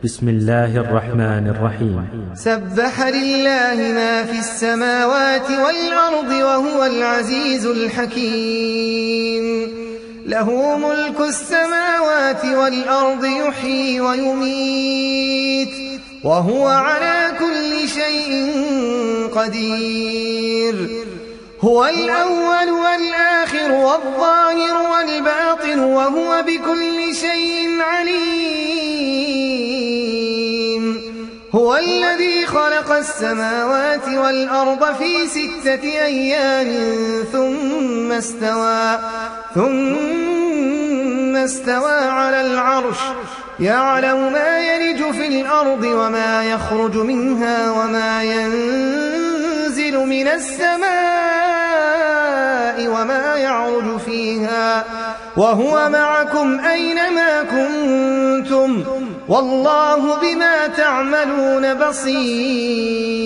بسم الله الرحمن الرحيم. سبح لله ما في السماوات والأرض وهو العزيز الحكيم. له ملك السماوات والأرض يحيي ويميت وهو على كل شيء قدير. هو الأول والآخر والظاهر والباطن وهو بكل شيء عليم. هو الذي خلق السماوات والأرض في 6 أيام ثم استوى على العرش يعلم ما يلج في الأرض وما يخرج منها وما ينزل من السماء وما يعرج فيها وهو معكم أينما كنتم والله بما تعملون بصير.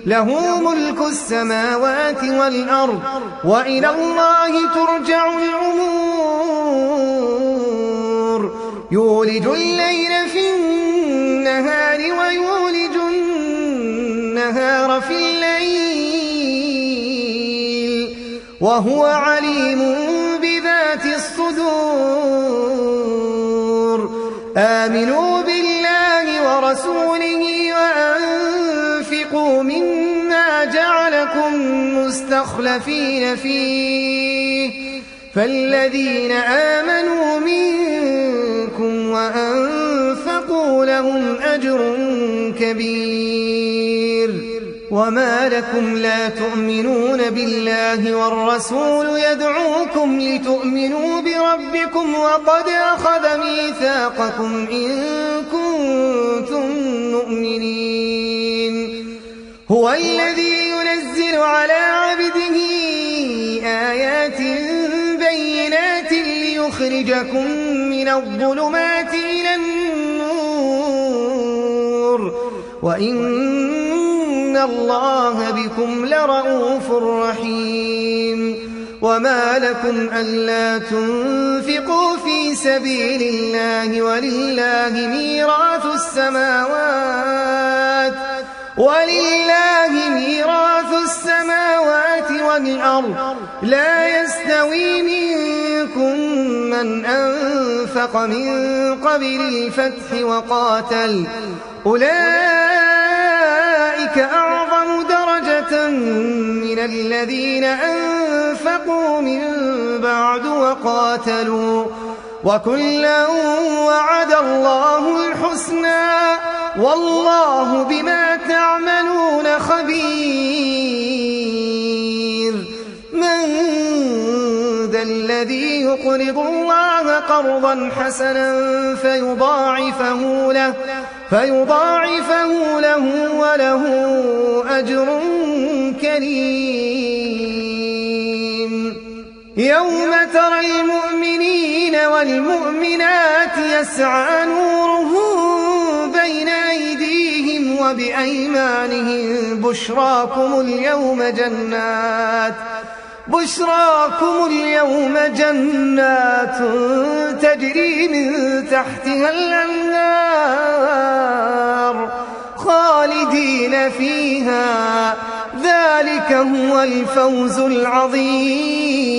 له ملك السماوات والأرض وإلى الله ترجع الأمور. يولج الليل في النهار ويولج النهار في الليل وهو عليم بذات الصدور. آمنوا بالله ورسوله وأنفقوا مما جعلكم مستخلفين فيه فالذين آمنوا منكم وأنفقوا لهم أجر كبير. وما لكم لا تؤمنون بالله والرسول يدعوكم لتؤمنوا بربكم وقد أخذ ميثاقكم إن كنتم مؤمنين. هو الذي ينزل على عبده آيات بينات ليخرجكم من الظلمات إلى النور وإن الله بكم لرءوف رحيم. وما لكم ألا تنفقوا في سبيل الله ولله ميراث السماوات والأرض لا يستوي منكم من أنفق من قبل الفتح وقاتل أولئك أعظم درجة من الذين أنفقوا من بعد وقاتلوا وكلا وعد الله الحسنى والله بما تعملون خبير. من ذا الذي يقرض الله قرضا حسنا فيضاعفه له وله أجر كريم. يوم ترى المؤمنين والمؤمنات يسعى نورهم بين أيديهم وبأيمانهم بشراكم اليوم جنات تجري من تحتها الأنهار خالدين فيها ذلك هو الفوز العظيم.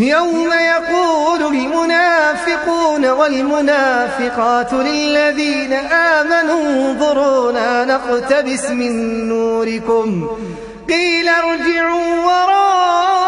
يوم يقول المنافقون والمنافقات للذين آمنوا انظرونا نقتبس من نوركم قيل ارجعوا وراءكم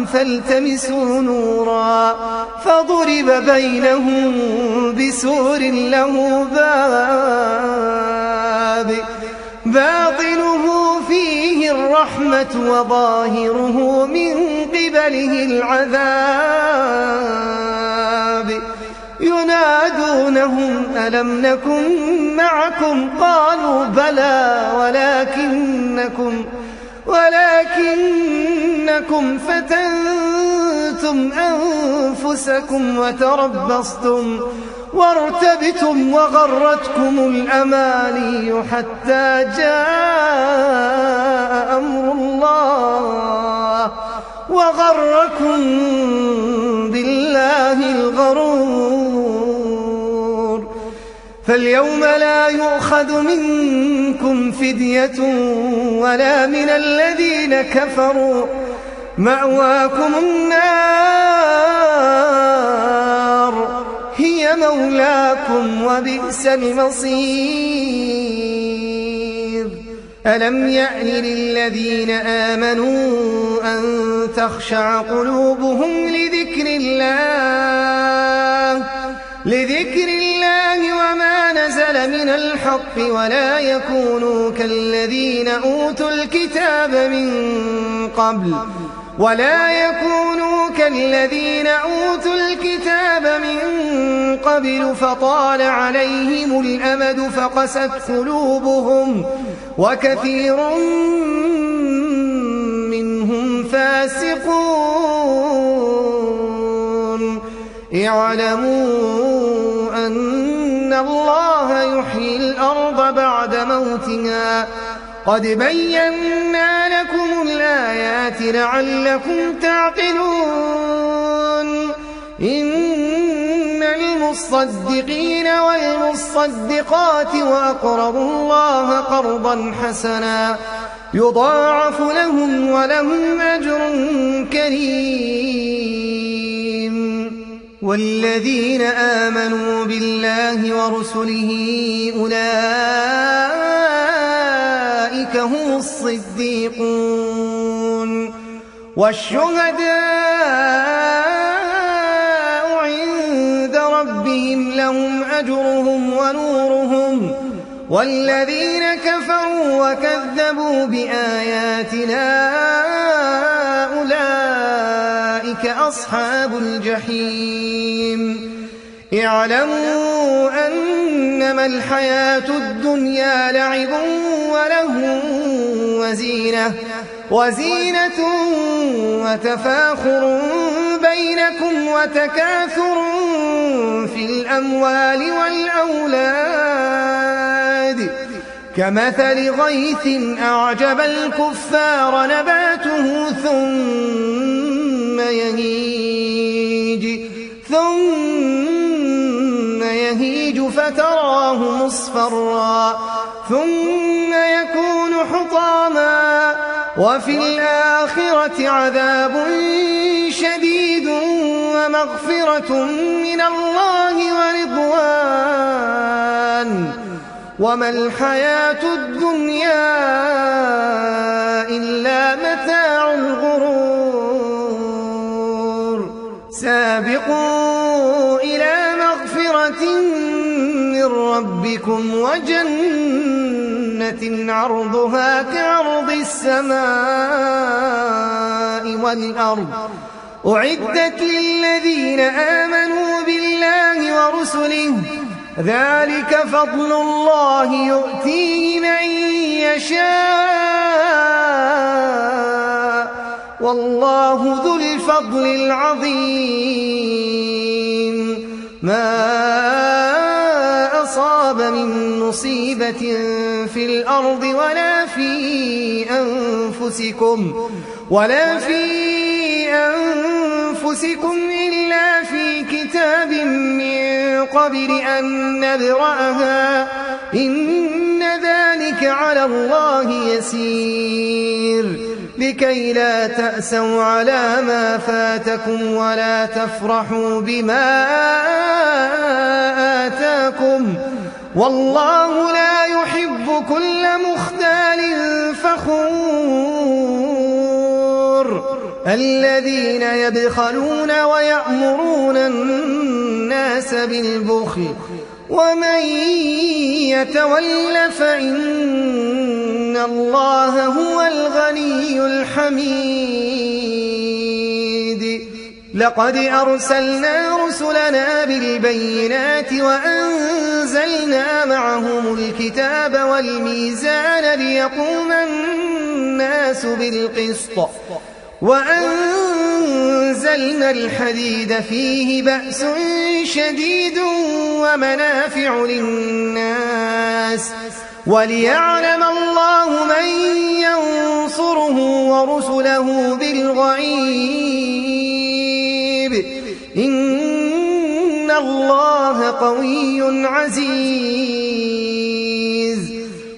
فالتمسوا نورا فضرب بينهم بسور له باب باطنه فيه الرحمة وظاهره من قبله العذاب. ينادونهم ألم نكن معكم قالوا بلى ولكنكم فتنتم أنفسكم وتربصتم وارتبتم وغرتكم الأماني حتى جاء أمر الله وغركم بالله بالله الغرور. فاليوم لا يؤخذ منكم فدية ولا من الذين كفروا، مأواكم النار هي مولاكم وبئس المصير. ألم يأن للذين آمنوا أن تخشع قلوبهم لذكر الله وما نزل من الحق، ولا يكونوا كالذين أوتوا الكتاب من قبل فطال عليهم الأمد فقست قلوبهم وكثير منهم فاسقون. اعلموا أن الله يحيي الأرض بعد موتها، قد بينا لكم الآيات لعلكم تعقلون. إن المصدقين والمصدقات وأقرضوا الله قرضا حسنا يضاعف لهم ولهم أجر كريم. والذين آمنوا بالله ورسله أولئك هم الصديقون والشهداء عند ربهم لهم أجرهم ونورهم. والذين كفروا وكذبوا بآياتنا أولئك أصحاب الجحيم. اعلموا أنما الحياة الدنيا لعب وله وزينة وتفاخر بينكم وتكاثر في الأموال والأولاد، كمثل غيث أعجب الكفار نباته ثم يهيج فتراه مصفرا ثم يكون حطاما، وفي الآخرة عذاب شديد ومغفرة من الله ورضوان، وما الحياة الدنيا إلا متاع الغرور. سابقوا إلى مغفرة من ربكم وجنة عرضها كعرض السماء والأرض أعدت للذين آمنوا بالله ورسله، ذلك فضل الله يؤتيه من يشاء والله ذو الفضل العظيم. ما أصاب من مصيبة في الأرض ولا في أنفسكم إلا في كتاب من قبل أن نبرأها إن ذلك على الله يسير، لكي لا تأسوا على ما فاتكم ولا تفرحوا بما آتاكم، والله لا يحب كل مختال فخور. الذين يبخلون ويأمرون الناس بالبخل ومن يتول فإن الله هو الغني الحميد. لقد أرسلنا رسلنا بالبينات وأنزلنا معهم الكتاب والميزان ليقوم الناس بالقسط، وأنزلنا الحديد فيه بأس شديد ومنافع للناس وليعلم الله من ينصره ورسله بالغيب الله قوي عزيز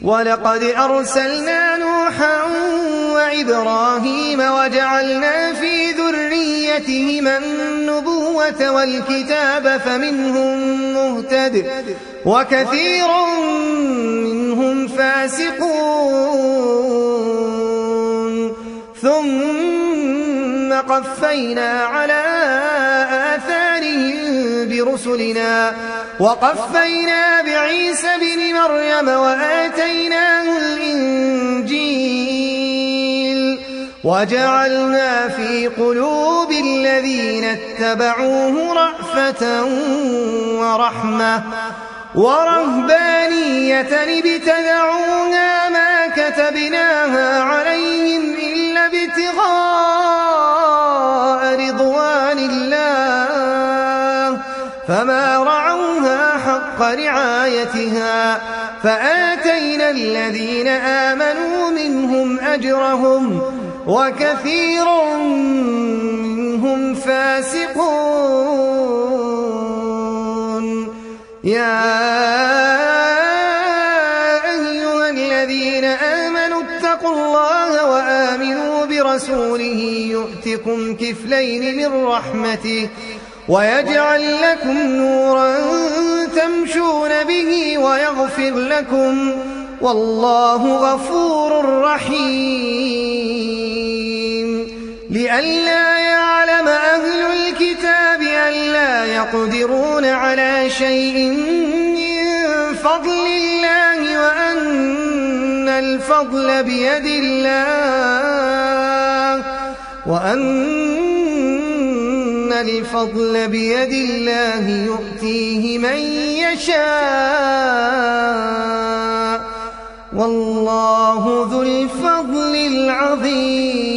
ولقد أرسلنا نوحا وإبراهيم وجعلنا في ذريتهما النبوة والكتاب فمنهم مهتد وكثير منهم فاسقون ثم قفينا على آثارهم برسلنا وقفينا بعيسى بن مريم وآتيناه الإنجيل وجعلنا في قلوب الذين اتبعوه رأفة ورحمة ورهبانية ابتدعوها ما كتبناها عليهم إلا ابتغاء رضوان الله فما رعوها حق رعايتها فآتينا الذين آمنوا منهم أجرهم وكثير منهم فاسقون يا أيها الذين آمنوا اتقوا الله وآمنوا برسوله يؤتكم كفلين من رحمته ويجعل لكم نورا تمشون به ويغفر لكم والله غفور رحيم لئلا يعلم أهل الكتاب ألا يقدرون على شيء من فضل الله وأن الفضل بيد الله يؤتيه من يشاء والله ذو الفضل العظيم.